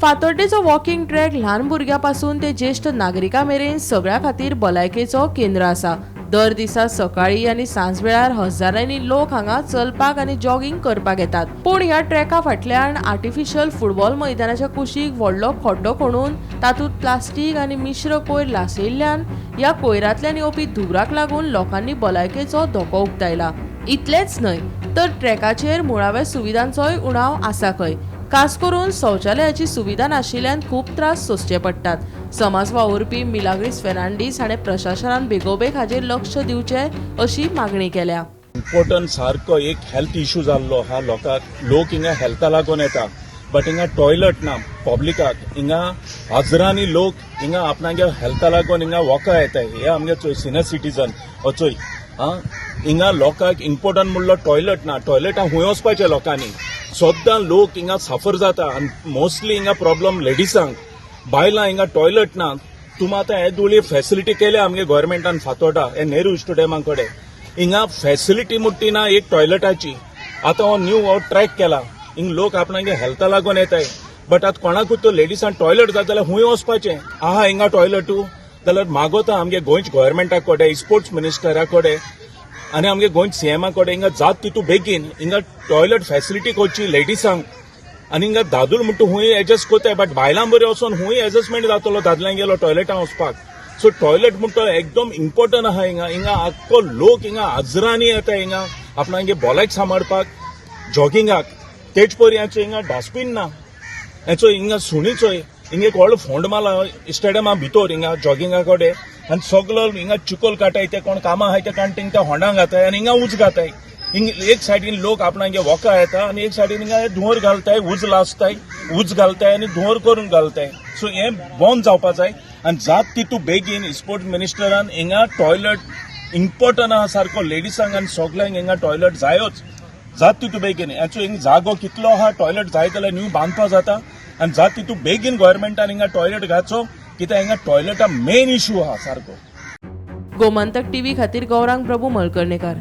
फातोड्डेचो walking track ल्हान भुरग्यां पासून ते ज्येश्ठ नागरिकां मेरेन सगळ्यां खातीर भलायकेचो केंद्र आसा. दर दिसा सकाळी आनी सांजवेळार हजारांनी लोक हांगा चलपाक आनी जॉगिंग करपाक येतात. पूण ह्या ट्रॅका फाटल्यान आर्टिफिशियल फुटबॉल मैदानाच्या कुशीक व्हडलो खड्डो खणून तातूंत प्लास्टीक आनी मिश्र कोयर लासयिल्ल्यान ह्या कोयरांतल्यान येवपी धुंवराक लागून लोकांनी भलायकेचो धोको उक्तायला. इतलेंच न्हय तर ट्रॅकाचेर मुळाव्या सुविधांचोय उणाव आसा खंय. खास करून शौचालयाची सुविधा नाशिल्ल्यान खूब त्रास सोंसचे पडटात. समाज वावुरपी मिलाग्रीस फेर्नांडीस हाणें प्रशासनान बेगोबेग हाचेर लक्ष दिवचें अशी मागणी केल्या. इम्पॉर्टंट सारको एक हेल्थ इशू जाल्लो आहा लोकांक. लोक हिंगा हेल्था लागून येता, बट हिंगा टॉयलट ना पब्लिकाक. हिंगा हजरांनी लोक हिंगा आपणागे हेल्था लागून हिंगा वॉका येताय. हे आमगे चोय सिनियर सिटीजन हो चोय, आं, हिंगा लोकांक इम्पॉर्टंट म्हणलो टॉयलट ना. टॉयलेटां हुंय वचपाचें लोकांनी? सद्दां लोक हिंगा सफर जाता आनी मोस्टली हिंगा प्रॉब्लम लेडिसांक, बायलां. हिंगा टॉयलट ना. तुमी आतां हे दोळी फॅसिलिटी केल्या आमगे गोवोरमेंटान फातोर्डा हे नेहरू स्टेडियमा कडेन. हिंगा फॅसिलिटी मुट्टी ना एक टॉयलेटाची. आतां हो न्यू हो ट्रॅक केला, हिंग लोक आपणागे हेल्था लागून येताय, बट आतां कोणाकूच तो लेडिसान टॉयलेट जाता जाल्यार हुंय वचपाचें आहा हिंगा टॉयलेटू? जाल्यार मागोता आमगे गोंयच्या गोवोरमेंटा कडेन, स्पोर्ट्स मिनिस्टरा कडेन आनी आमगे गोंयच्या सीएमा कडेन, हिंगा जात तितू बेगीन हिंगा टॉयलेट फॅसिलिटी करची लेडिसांक. आनी हिंगा दादूल म्हणटा हुंय एडजस्ट कोताय, बट बायलां बरी वचोन हुंय एडजस्टमेंट जातलो दादल्यांगेलो टॉयलेटां वचपाक? सो टॉयलेट म्हणटा एकदम इम्पॉर्टंट आहा हिंगा. हिंगा आख्खो लोक हिंगा हजरांनी येता हिंगा आपणागे भलायक सांबाळपाक, जॉगिंगाक. तेच परी हाचो हिंगा डस्टबीन ना. हेचो हिंगा सुणी चोय, हिंगा एक व्हडलो फोंड मारला स्टेडियमा भितर हिंगा जॉगिंगा कडेन आनी सगलो हिंगा चिकोल काडटाय. ते कोण कामां आहाय ते काडटा, त्या होंडां घाताय आनी हिंगा उज घाताय. हिंग एक सायडीन लोक आपणागे वॉका येता आनी एक सायडीन हिंगा धुंवर घालताय, उज लासताय, उज घालताय आनी धुंवर करून घालताय. सो हें बंद जावपा जाय आनी जात तितू बेगीन स्पोर्ट्स मिनिस्टरान हिंगा टॉयलेट इम्पॉर्टंट आहा सारको लेडिसांक आनी सगल्यांक हिंगा टॉयलेट जायोच. जात तितू बेगीन हेचो हिंग जागो कितलो आहा, टॉयलेट जाय जाल्यार न्यू बांदपा जाता आनी जात तितू बेगीन गोवोरमेंटान हिंगा टॉयलेट घालचो, कित्याक हिंगा टॉयलेटा मेन इशू आहा सारको. गोमंतक टीव्ही खातीर गौरांग प्रभू मळकर्णेकर.